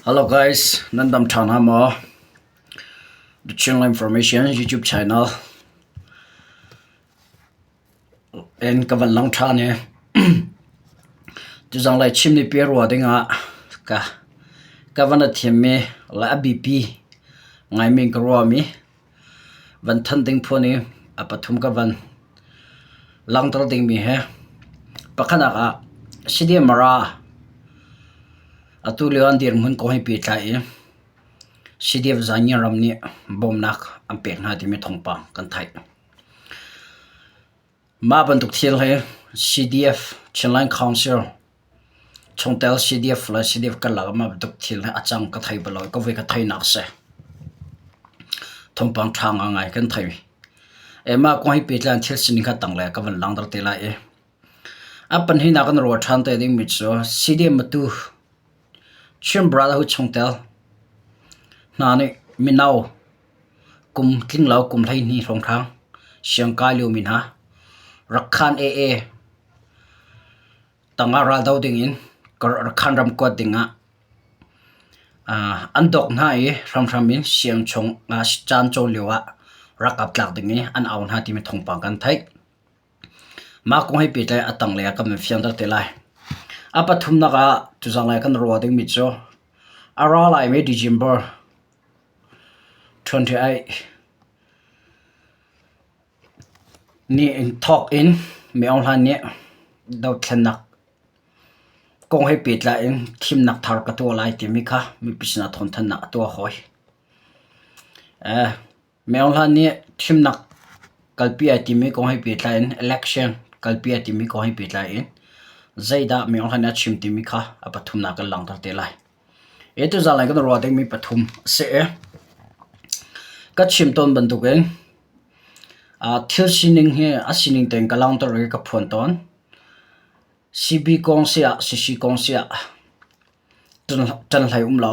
Hello guys, nan dam ṭhan ha maw? The Chinland Information YouTube channel in ka van lang ṭhan i tuzang lai chim ni pi rua dingah ka ka van a thiammi le a biapi ngaimi in ka ruahmi van thanh ding phun i a pathum ka van langhter dingmi hi pakhatnak ah CDM Mara atu lio an dirhmun kong hi pehtlai i CDF Zangian ram nih bawmhnak an pek hna timi thawngpang kan theih. Mah bantuk thil hi CDF Chinland Council chungtel CDF le CDF karlak ah mah bantuk thil hi a cang ka thei bal lo i ka voi ka theinak a si. Thawngpang ṭha ngaingai kan thei. Mah kong hi pehtlai in thil sining kha tanglei ah ka van langhter te lai i a pahnihnak kan ruah ṭhan te dingmi cu CDF Matu Chin Brotherhood chungtel hna nih mino kum tlinglo kum 12 hrawnghrang siangkai liomi hna Rakhan AA tangah raldo dingin Rakhan ram kuat dingah an dawk hna i hramhram in siang chung caan cawn lioah ralkap tlak ding i an au hna timi thawngpang kan theih. Mah kong he pehtlai a tanglei ah kan van fianter te lai. A pathumnak ah tuzanglei kan ruah dingmi cu a ra laimi December 28 ni in thawk in Min Aung Hlaing nih dothlennak kong he pehtlai in thimnak thar ka tuah lai timi kha mipi sinah thawngthanhnak a tuah hawi. Min Aung Hlaing nih thimnak kalpi ai timi kong he pehtlai in election kalpi ai timi kong he pehtlai in zeidah Min Aung Hlaing nih a chim timi kha a pathumnak kan langhter te lai. Hi tuzaan kan ruah dingmi pathum a si i ka chim tawn bantukin thil sining hi a sining tein ka langhter i ka phuan tawn. CB kong si ah CC kong si ah ṭanhlei um lo.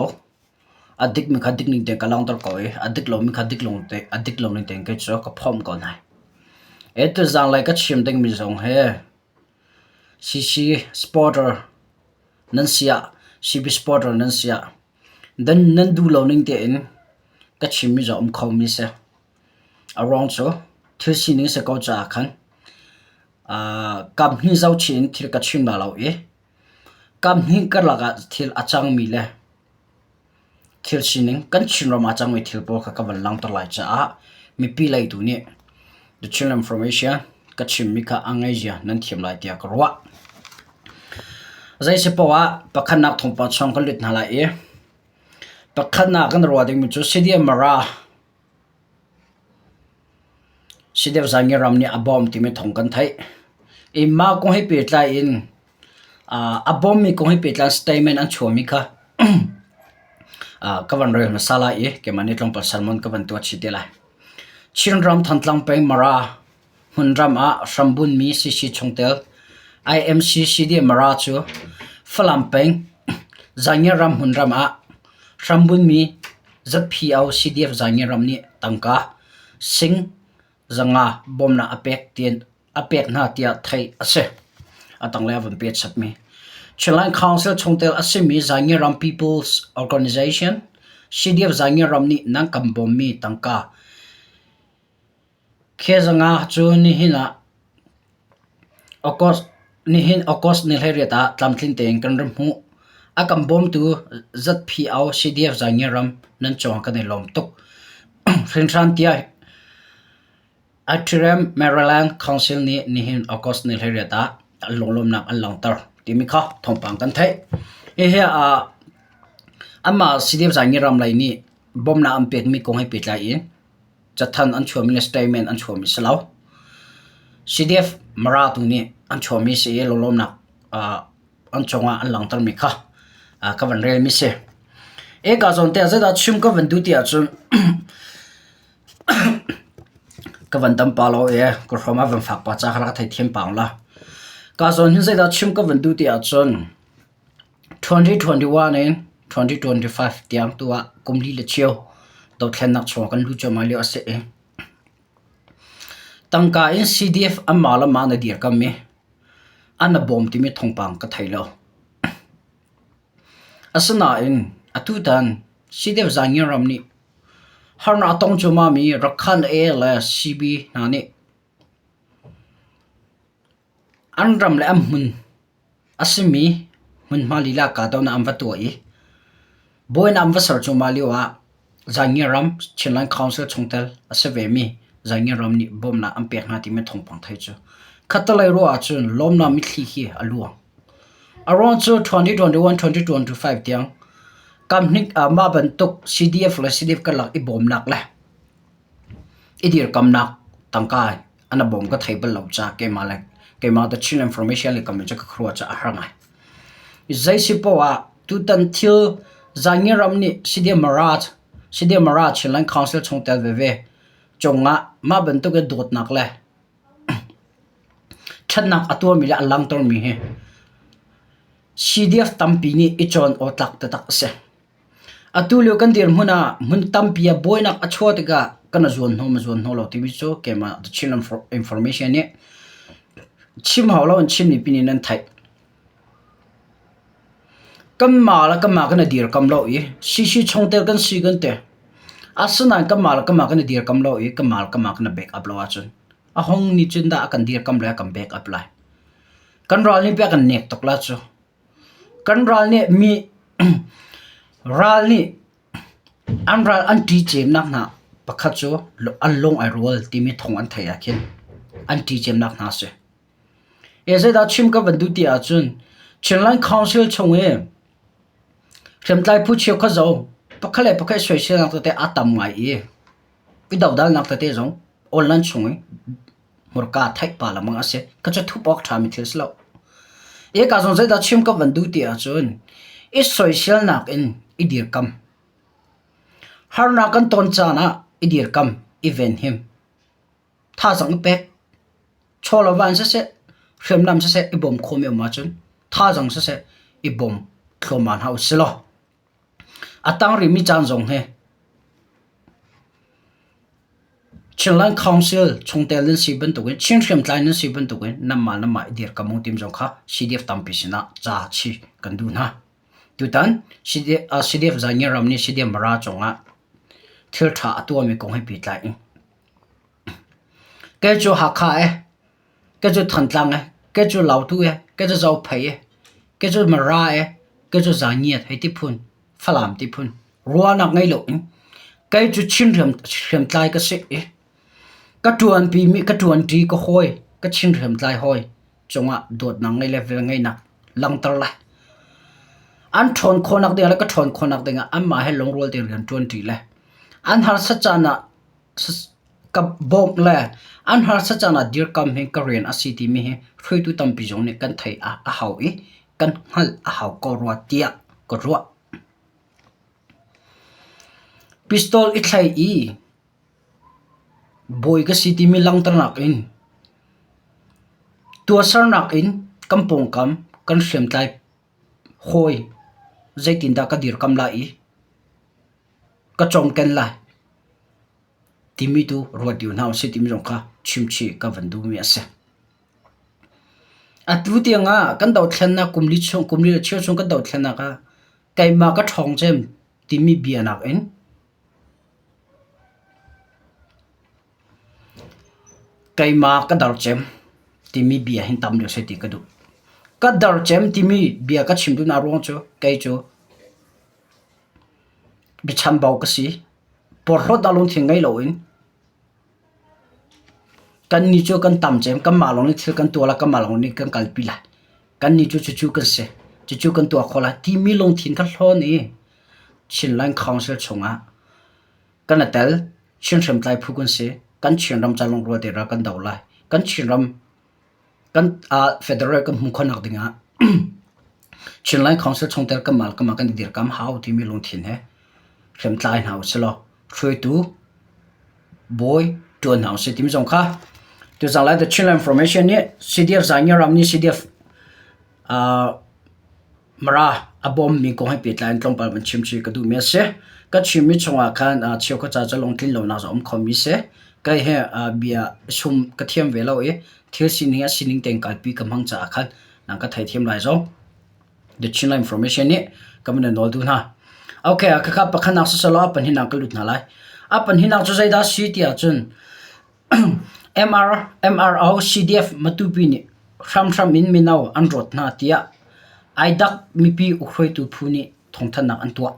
A dikmi kha dik ning tein ka langhter ko i a dik lomi kha dik a dik lo ning tein kei cu ka phomh ko hna. Hi tuzanglei ka chim dingmi zong hi CC supporter nan si ah CB supporter nan si ah nan duh lo ning tein ka chimmi zong a um khomi a si. A ruang cu thil sining a si ko caah khan kaphnih zohchih in thil ka chim la lo i kaphnih karlak ah thil a cangmi le thil sining kan Chinram ah a cangmi thil pawl kha ka van langhter lai caah mipi lei tu nih The Chinland Information ka chimmi kha a ngaihzia nan thiam lai tiah ka ruah. Zei si paoh ah pakhatnak thawngpang chung kan lut hna lai i pakhatnak kan ruah dingmi cu CDM Mara Sidep Zangi ram nih a bawm timi thawng kan theih. I mah kong he pehtlai in a bawmmi kong he pehtlai in statement an chuahmi kha ka van rel hmasa lai i keimah nih tlawmpal sermon ka van tuah chih te lai. Chinram Thantlang peng Mara hmunram ah hrambunmi CC chungtel IMCCD Mara cu Falam peng Zangi ram hmunram ah hrambunmi ZPO CDF Zangi ram nih tangka sing zanga bawmnak a pek tiin a pek hna tiah theih a si. A tanglei ah van pe chapmi. Chinland Council chungtel a simi Zangi ram People's Organization CDF Zangi ram nih nan kan bawmmi tangka Khezanga cu nihin ah August nihin August ni 18 ah tlamtling tein kan ra hmuh. A kan bawmtu ZPO CDF Zaingi ram nan cungah kan i lawm tuk. Hrinhran tiah Atrium Maryland Council nih nihin August ni 18 ah an lunglawmnak an langhter timi kha thawngpang kan theih. Hihi ah anmah CDF Zaingi ram lei nih bawmhnak an pekmi kong he pehtlai in cathanh an chuahmi le statement an chuahmi si lo. CDF Mara tu nih an chuahmi si i lunglawmnak an cungah an langhtermi kha ka van relmi si. Eka zawn te ah zeidah chim ka van duh ti ahcun ka van dam pa lo i ka hrom a van fak pa ca kha ka theithiam pang la. Ka zawn hin zeidah chim ka van duh ti ahcun 2021 in 2025 tiang tu ah kum li le cheu dothlennak chung ah kan lut cuahmah lio a si i tangka in CDF anmah le mah na dirkam i an na bawm timi thawngpang ka thei lo. Asinain. Atutan CDF Zaangyar ram nih harnak a tong cuahmahmi Rakhan A le CB hna nih an ram le an hmun a simi hmunhma lila kahdohnak an va tuah i buainak an va ser cuahmah lioah Zaangyar ram Chinland Council chungtel a si vemi Zaangyar ram nih bawmhnak an pek hna timi thawngpang theih cu khattelei ruah ahcun lawmnak mitthli hi a luang. A ruang cu 2021-2025 tiang kamhnik ah mah bantuk CDF le CDF karlak i bawmnak le i dirkamnak tangka an a bawm ka thei bal lo caah keimah le keimah The Chin Information le kam in cu ka khuaruah cu a har ngai. Zei si poah ah tutan thil Zaangi ram nih CDF Mara CDF Mara Chinland Council chungtel veve cungah mah bantuk in dawtnak le Ṭhatnak a tuahmi le a langhtermi hi CDF tampi nih i cawn awk tlak taktak a si. Atu lio kan dirhmun ah hmun tampi ah buainak a chuah tikah kan i zuan hnawh maw zuan hnawh lo timi cu keimah The Chin Information nih chim hau lo in Chin mipi nih nan theih. Kanmah le kanmah kan i dirkam lo i CC chungtel kan si kan ti. Asinain kanmah le kanmah kan i dirkam lo i kanmah le kanmah kan i back up lo ahcun a hung nih cun dah a kan dirkam le a kan back up lai. Kan ral nih pei a kan nek tuk la cu. Kan ral nih mi ral nih an ral an ṭi cemnak hna pakhat cu an lung ai rual timi thawng an theih ah khin an ṭi cemnak hna a si. Zeidah chim ka van duh ti ahcun Chinland Council chung i hriamtlai phu cheukhat zong pakhat le pakhat i soiselnak tete a tam ngai i i dodalnak tete zong online chung i hmurka theih pa lengmang a si. Kha cu thup awk ṭhami thil si lo. Eka zong zeidah chim ka van duh ti ahcun i soiselnak in i dirkam. Harnak kan ton caan ah i dirkam, i venhim. Thazaang i pek. Chaw le va in siseh, hriamnam siseh i bawm khawhmi um ahcun thazaang siseh i bawm thluahmah hna usih law a tang rihmi caan zong hi Chinland Council chungtel nan si bantukin Chin hriamtlai nan si bantukin nanmah nanmah i dirkam u tim zong kha CDF tampi sinah ca chi kan duh hna. Tutan CDF Zaingir ram nih CDF Mara cungah thil ṭha a tuahmi kong he pehtlai in Kei cu Hakha ee, kei cu Thantlang ee, kei cu Lautu ee, kei cu Zophei ee, kei cu Mara ee, kei cu Zangiat hei ti phun, Falam ti phun ruahnak ngei loin kei cu Chin hriamtlai ka si i ka ṭuanpimi ka ṭuanṭi ka hawi ka Chin hriamtlai hawi cungah dawtnak ngei le velngeihnak langhter lai. An ṭhawn khawhnak ding le ka ṭhawn khawhnak dingah anmah he lungrual tein rian ṭuanṭi le an harsat caan ah Ka bawmh le an harsat caan ah dirkam hi ka rian a si timi hi hruaitu tampi zong nih kan theih a hau i kan hngalh a hau ko rua tiah ka ruah. Pistol i thlai i bawi ka si timi langhternak in tuahsernak in kan pawngkam kan hriamtlai hawi zeitindah ka dirkam lai i ka cawmken lai timi tu ruat dih hna usih timi zong kha chimchih ka van duhmi a si. Atu tiang ah kan dothlennak kum li chung kum li le cheu chung kan dothlennak ah keimah ka ṭhawng cem timi bia nakin keimah ka dar cem timi bia hin tam deuh seh ti ka duh. Ka dar cem timi bia ka chim duhnak ruang cu kei cu Biachambau ka si. Porhlawtnak lungthin ngei loin kannih cu kan tam cem, kanmah lawng nih thil kan tuah lai, kanmah lawng nih kan kalpi lai. Kannih cu cucu kan si, cucu kan tuah khawh lai timi lungthin kha hlawn i Chinland Council chungah kan i tel. Chin hriamtlai phu kan si. Kan Chinram ca lungrual te ral kan do lai. Kan Chinram Kan federal kan hmuh khawhnak dingah Chinland Council chungtel kanmah le kanmah kan i dirkam hau timi lungthin he hriamtlai hna usih law hruaitu bawi ṭuan hna usih timi zong kha tuzaan lai The Chinland Information nih CDF Zaingi ram nih CDF Mara a bawmmi kong he pehtlai in tlawmpal van chim chih ka duhmi a si. Ka chimmi chungah khan cheukhat ca cu lungtlin lonak zong um khomi si. Kei he bia sum ka thiam ve lo i thil sining a sining tein kalpi ka hmang caah khan nang ka theithiam lai zong. The Chinland Information nih ka van in nawl duh hna. Okay, khakha pakhatnak siselaw a pahnihnak ka lut hna lai. A pahnihnak cu zeidah si ti ahcun MR, MRO, CDF Matupi nih hramhram in mino an rawt hna tiah IDAC mipi ukhruaitu phu nih thawngthanhnak an tuah.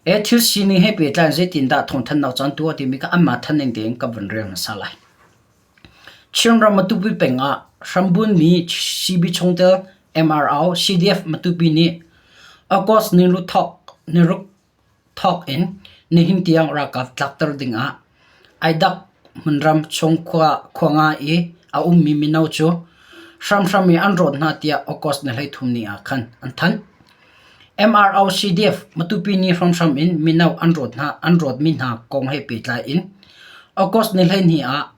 E thil sining he pehtlai in zeitindah thawngthanhnak cu an tuah timi kha anmah than ning tein ka vun rel hmasa lai. Chinram Matupi peng ah hrambunmi CB chungtel MRO, CDF Matupi nih August niruk thawk in nihin tiang ralkap tlakter ding ah IDAC hmunram chung khua nga i a ummi mino cu hramhram in an rawt hna tiah August ni 13 ni ah khan an thanh. MRO CDF Matupi nih hramhram in mino an rawt hna an rawtmi hna kong he pehtlai in August ni 12 ah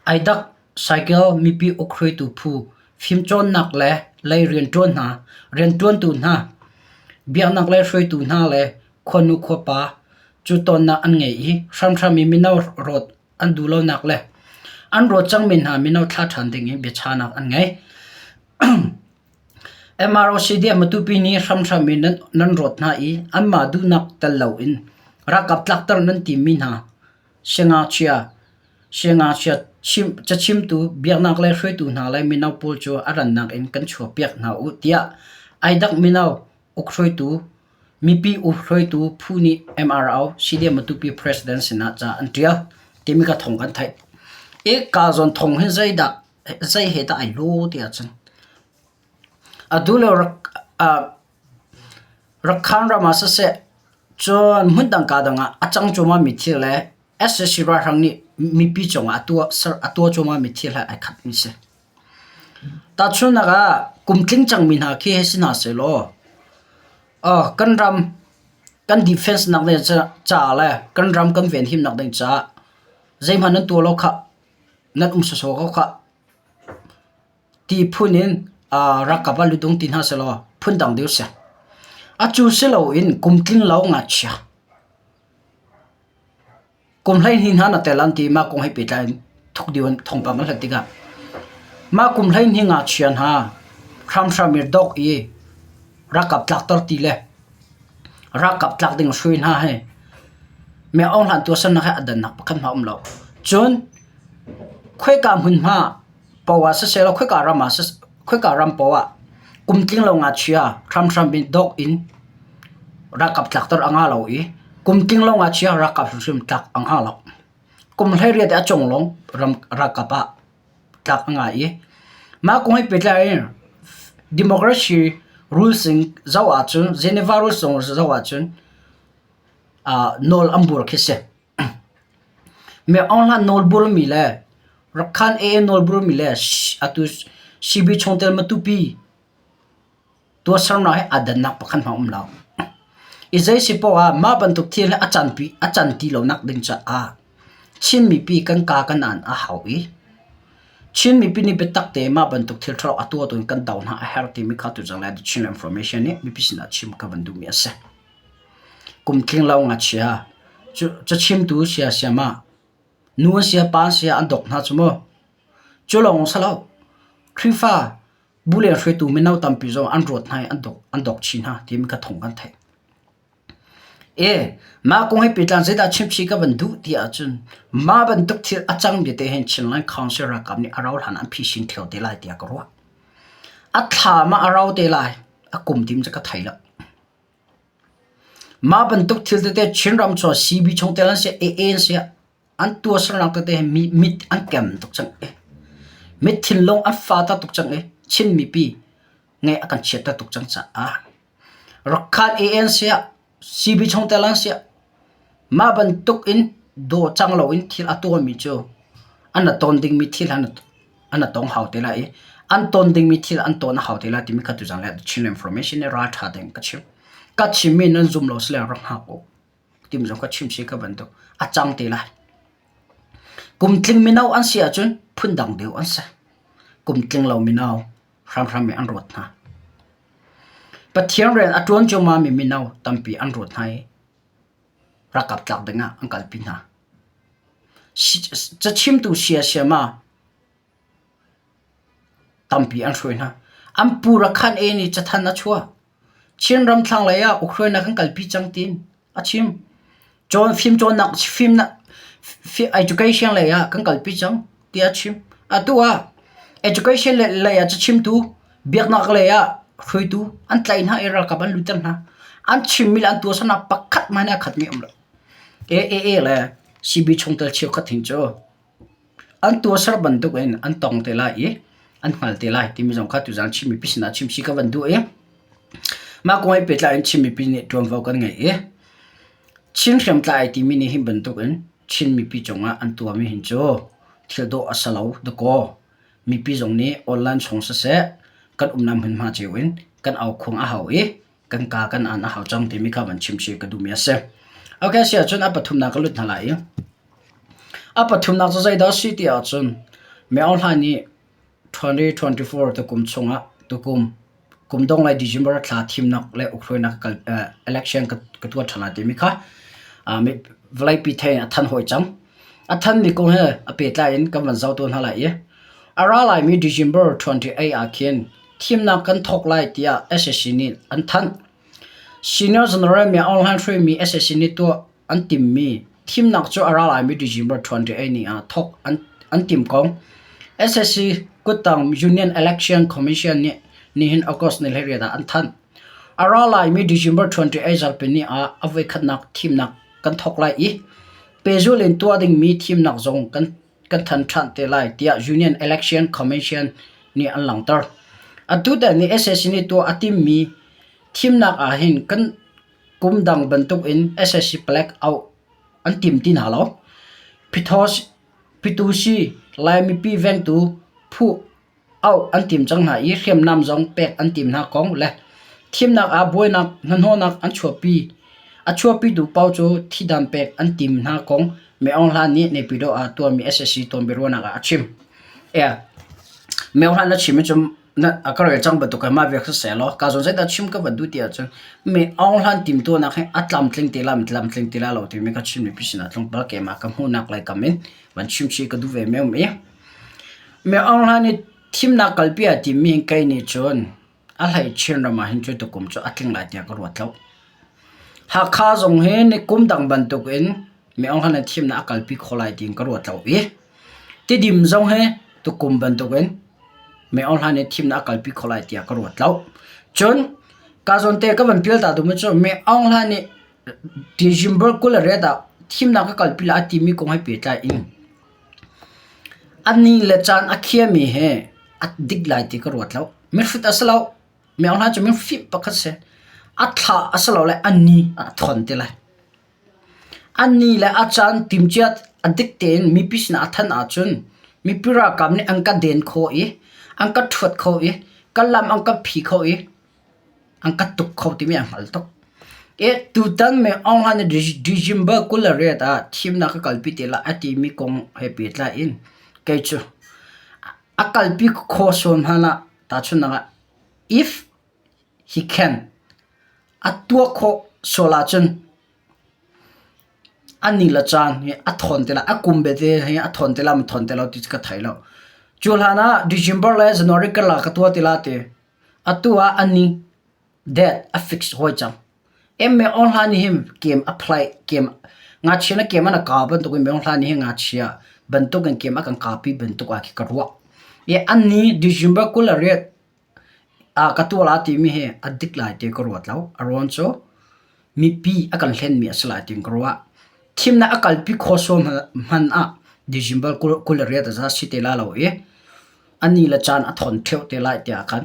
IDAC cycle mipi ukhruaitu phu fimcawnnak le lei rianṭuan hna rianṭuantu hna biaknak lei hruaitu hna le khuanu khuapa cu tonnak an ngei i hramhram in mino rawt an duh lonak le an rawt cangmi hna mino thlah ṭhan ding in biachahnak an ngei. MROCD Matupi nih hramhram in nan rawt hna i anmah duhnak tel loin ralkap tlakter nan timmi hna siangngakchia siangngakchia cachimtu biaknak lei hruaitu hna le mino pawl cu a rannak in kan chuahpiak hna u tiah IDAC mino ukhruaitu mipi ukhruaitu phu nih MRO CDM Matupi President sinah ca an ṭial timi ka thawng kan theih. I ka zawn thawng hin zeidah zei he dah ai lo ti ahcun atu lio Rakhine ram ah siseh cun hmundang kaa dang ah a cang cuahmah mi thil le sac ralhrang nih mipi cungah a tuah cuahmah mi thil he ai khat mi si. Tahchunhnak ah kum tling cangmi hna khi hei si hna sehlaw kan ram kan defense nak ding caah le kan ram kan venhimnak ding caah zeihmanh nan tuah lo khah nan um sawsawh ko khah. Ti phun in ralkap ah lut ung ti hna sehlaw phundang deuh a si. Atu si loin kum tling lo ngakchia kum 12 hna na tel an ti mah kong he pehtlai in thuk deuh in thawngpang kan hlat tikah mah kum 12 ngakchia hna hramhram i dok i ralkap tlakter ti le ralkap tlak ding hruai hna hi mi aung hlan tuahsernak he a dannak pakhat hmanh a um lo. Cun khoika hmunhma poah siseh law khoika ram ah khoika ram poah ah kum tling lo ngakchia hramhram in dawk in ralkap tlakter a ngah lo i kum tling lo ngakchia ralkap hrimhrim tlak a ngah lo. Kum 18 a cung lawng ram ralkap ah tlak a ngah i mah kong he pehtlai in democracy rules in zoh ahcun Geneva rules zong zoh ahcun nawl an bur khi si. Mi Aung Hlan nawl burmi le Rakhan AA nawl burmi le atu CB chungtel Matupi tuahsernak he aa dannak pakhat hmanh a um lo. I zei si poah ah mah bantuk thil hi a canpi a can ti lonak ding caah Chin mipi kan kaa kan an a hau i Chin mipi nih biatak tein mah bantuk thil ṭhalo a tuahtu in kan do hna a herh timi kha tuzang le The Chin Information nih mipi sinah chim ka van duhmi a si. Kum tling lo ngakchia cachimtu siasiam ah nu an si pa an si an dawk hna cu mu. Cu lawng si lo Khrihfa bu le hruaitu mino tampi zong an ruat hna i an dawk chih hna timi kha thawng kan theih. E mah kong he pehtlai zeidah chimchih ka van duh ti ahcun mah bantuk thil a cangmi te hin Chinland Council ralkap nih a rau hlan an phisin ṭheo te lai tiah ka ruah. A thla ma a rau te lai a kum tim cu ka thei lo. Mah bantuk thil tete Chinram cu CB chungtel an si, AA an si, an tuahsernak tete hi mi mit an kem tuk cang i mit thinlung an fa tuk cang i Chin mipi ngeih a kan chiatter tuk cang caah Rakhan AA an si ah, CB chungtel an si ah, mah bantuk in daw cang loin thil a tuahmi cu an ra tawn dingmi thil an an a tong hau te lai i an ton dingmi thil an ton a hau te lai timi kha tuzan le Chin information nih ralṭha tein ka chim. Ka chimmi nan zum lo sile rak hngak u. Tim zong ka chim si ka bantuk a cang te lai. Kum tling mino an si ahcun phundang deuh an si. Kum tling lo mino hramhram in an ruat hna. Pathian rian a ṭuan cuahmahmi mino tampi an ruat hna i ralkap tlak dingah an kalpi hna. Cachimtu siasiam ah tampi an hruai hna. An pu Rakhan E nih cathanh a chuah. Chinram thlanglei ah ukhruainak kan kalpi cang tiin a chim. Cawn fimcawnnak fimnak education lei ah kan kalpi cang tiah a chim. Atu ah education lei ah cachimtu, biaknak lei ah hruaitu an tlaih hna i ralkap an lutter hna. An chimmi le an tuahsernak pakhat hmanh aa khatmi a um lo. AAA le CB chungtel cheukhat hin cu an tuahser bantuk in an tong te lai i an hngal te lai timi zong kha tuzaan Chin mipi sinah chim si ka van duh i mah kong he pehtlai in Chin mipi nih ṭuanvo kan ngei i Chin hriamtlai ai timi nih hi bantuk in Chin mipi cungah an tuahmi hin cu thil dawh a si lo dakaw. Mipi zong nih online chung siseh kan umnak hmunhma cio in kan aukhuang a hau i kan ka kan an a hau cang timi kha van chim chih ka duhmi a si. Okay, si ahcun a pathumnak ka lut hna lai i a pathumnak cu zeidah a si ti ahcun Myo Aung Hlaing nih 2024 tukum chungah tukum kum dong lai December thla thimnak le ukhruainak kal election ka tuah ṭhan lai timi kha vawleipi thei in a than hawi cang. A thanmi kong he a pehtlai in kan van zoh tawn hna lai i a ra laimi December 28 ah khin thimnak kan thawk lai tiah sac nih an thanh. Senior General Myo Aung Hlaing hruaimi sac nih tuah an timhmi thimnak cu a ra laimi December 28 ni ah thawk an timh ko. Sac kuttang Union Election Commission nih nihin August ni 18 ah an thanh. A ra laimi December 28 zarhpi ni ah a voikhatnak thimnak kan thawk lai i pehzulh in tuah dingmi thimnak zong kan kan than ṭhan te lai tiah Union Election Commission nih an langhter. Atutan ni sac nih tuah a timmi thimnak ahhin kan kum dang bantukin sac palek auh an tim ti hna lo. Phitusi Lai mipi vengtu phu auh an tim cang hna i hriamnam zong pek an tim hna kong le thimnak ah buainak hnahnawhnak an chuahpi. A chuahpitu paoh cu thihdan pek an tim hna kong Myo Aung Hlaing nih Naypyidaw ah tuahmi sac tawnbiaruahnak ah a chim. Myo Aung Hlaing na chim cu a ka rel cang bantuk in mah vial kha seh law ka zawn zeidah chim ka van duh ti ahcun Myo Aung Hlaing timtuahnak hi a tlamtling ti lai tlamtling ti lai lo timi ka chim mipi sinah tlawmpal keimah ka hmuhnak lei kam in van chim chih ka duh ve mi a um i Myo Aung Hlaing nih thimnak kalpi a timmi hin kei nih cun a hlei Chinram ah hin cu tukum cu a tling lai tiah ka ruat lo. Hakha zong hi ni kum dang bantukin Myo Aung Hlaing nih thimnak a kalpi khawh lai tiin ka ruat lo i Tidim zong hi tukum bantukin Myo Aung Hlaing nih thimnak a kalpi khawh lai tiah ka ruat lo. Cun ka zawn te ka van pial ta duhmi cu Myo Aung Hlaing nih December 28 ah thimnak ka kalpi lai a timi kong he pehtlai in A ni le caan a khiami he a dik lai ti ka ruat lo. Mihrut a si lo. Myo hna cu mifim pakhat si. A thla a si lo le a ni a thawn ti lai. A ni le a caan timhcia a dik tein mipi sinah a thanh ahcun mipi ralkap nih an ka den khawh i an ka ṭhuat kho i ka lam an ka phi kho i an ka tuk kho timi an hngal tuk. Tutan Myo Aung Hlaing nih December 28 ah thimnak ka kalpi te lai a timi kong he pehtlai in kei cu a kalpi khawh sual hmanh ah tahchunhnak ah if he can a tuah khawh sual ahcun a ni le caan hi a thawn te lai a kum belte hi a thawn te lai maw thawn te lo ti cu ka thei lo. Cu hlan ah December le January karlak ka tuah ti lai ti atu ah a ni That a fix hawi cang. Emme Aung Hla nih hin game a play game ngakchia na game an a ka bantuk in Aung Hla nih hin ngakchia bantuk in game a kan kapi bantuk ah khi ka ruah. I an ni December 28 ah ka tuah la timi hi a dik lai ti ka ruat lo. A ruang cu mipi a kan hlenmi a si lai tiin ka ruah. Thimnak a kalpi khawh sual hmanh ah December 28 a za si te la lo i a ni le caan a thawn ṭheo te lai tiah khan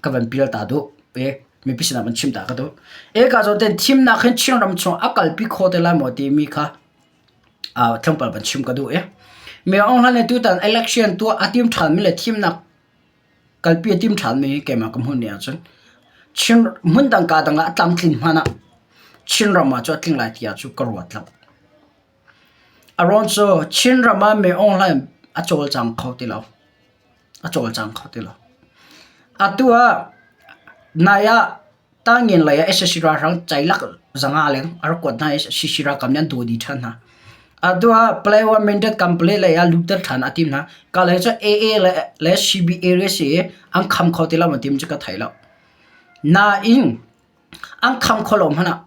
ka van pial ta duh i mipi sinah van chim ta ka duh. Eka zawn ten thimnak hin Chinram chung a kalpi kho te lai maw timi kha tlawmpal van chim ka duh i Myo Aung Hlaing nih tutan election tuah a tim ṭhanmi le thimnak kalpi a tim ṭhanmi hi keimah ka hmuh ni ahcun Chin hmun dang ka dang ah a tlamtlin hmanh ah Chinram ah cu a tling lai tiah cu ka ruat lo. A ruang cu Chinram ah Myo Aung Hlaing a cawlcang kho ti lo. A cawlcang kho ti lo. Atu ah nai ah Tangin lei ah sac ralhrang ceilak zanga leng a rak kuat hna i sac ralkap nih an dawi dih ṭhan hna. Atu ah Palawan Mindat Company lei ah lutter ṭhan a tim hna. Ka lei cu AA le, le CB area si i an kham kho ti lo an tim cu ka thei lo. Nain. An kham kho lo hmanh ah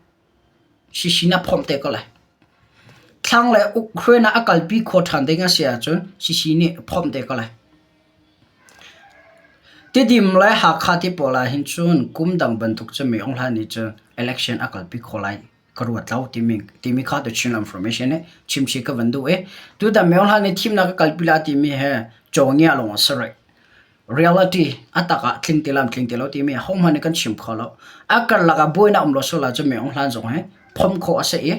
CC na phomh te ko lai. Thlang le Ukraine ah a kalpi khawh ṭhan ding a si ahcun CC nih a phomh te ko lai. Tidim le Hakha ti pawl ah hin cun kum dang bantuk cun mi Aung Hlaing nih cun election a kalpi khawh lai ka ruat lo timi timi kha tu Chin information nih chimchih ka van duh i tutan Mi Aung Hlaing nih thimnak a kalpi lai timi he cawngia lawng a si rih. Reality a tak ah tling ti lam tling ti lo timi hohmanh nih kan chim kho lo. A karlak ah buainak um lo sual ahcun Mi Aung Hlaing zong hi phomh khawh a si i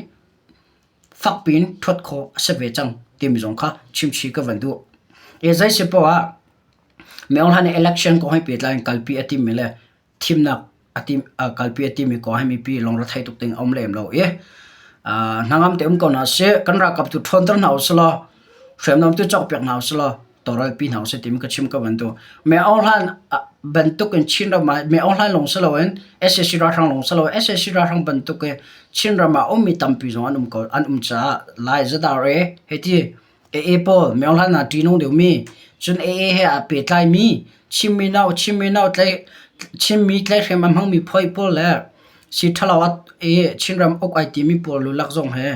fakpi in ṭhuat khawh a si ve cang timi zong kha chimchih ka van duh. I zei si poah ah Mi Aung Hlaing nih election kong he pehtlai in kalpi a timmi le thimnak a tim a kalpi a timi kong hi mipi lungrethei tuk ding a um lem lo i hnangam te um ko hna sih kan ralkap tu ṭhawnter hna usih law hriamnam tu cawkpiak hna usih law tawlrelpi hna usih timi ka chim ka van duh. Me Aung Hlaing bantuk in Chin ram ah Me Aung Hlaing lawng si loin sac ralhrang lawng si loin sac ralhrang bantuk i Chin ram ah ummi tampi zong an um ko an um caah Lai ZRA hei ti AA pawl Me Aung Hlaing hna ṭihnung deuhmi cun AA he aa pehtlaimi Chinmi nau Chinmi nau tlaih Chinmi tlaihhrem a hmangmi phoih pawl le si ṭhalo i Chinram uk ai timi pawl lulak zong he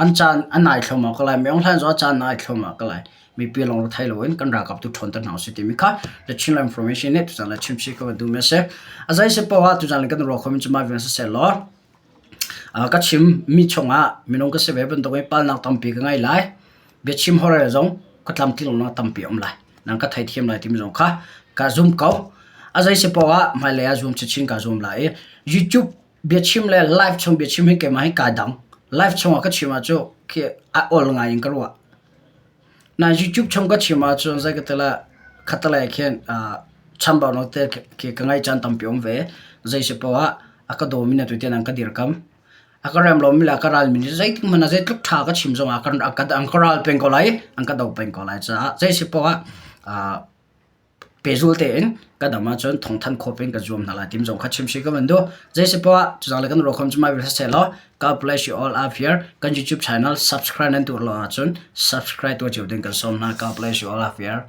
an caan a nai thluahmah ko lai. Me Aung Hlaing zong a caan a nai thluahmah ko lai. Mipi lawng thei loin kan ralkap tu ṭhawnter hna usih timi kha The Chinland Information nih tuzaan le chimchih ka van duhmi a si. A zei si paoh ah tuzaan kan ruah khomi cu mah vial siseh law Ka chimmi chungah minung ka si ve bantukin palnak tampi ka ngei lai. Biachim holhrel zong ka tlamtling lonak tampi a um lai. Nang ka theithiam lai timi zong kha ka zum ko. A zei si paoh ah hmailei ah zuam chinchin kaa zuam lai i YouTube biachim le live chung biachim hi keimah hi kaa dang. Live chungah ka chim ah cu khi a awl ngai in ka ruah. Na YouTube chung ka chim ahcun zei ka ti lai khattelei khin chambaunak te khi ka ngaih caan tampi um ve. Zei si paoh ah a ka dawmi na tutan an ka dirkam. A ka rem lomi le a ka ralmi nih zeitik hmanh ah zeitluk ṭha ka chim zongah an ka ral peng ko lai i an ka do peng ko lai caah zei si paoh ah pehzul tein ka dam ahcun thawngthanh khawh peng ka zuam hna lai timi zong kha chim si ka van duh. Zei si poah cuzang le kan ruah khom cu mai seh law God bless you all up here. Kan YouTube channel subscribe nan tuah lo ahcun subscribe tuah cio ding kan sawm hna. God bless you all up here.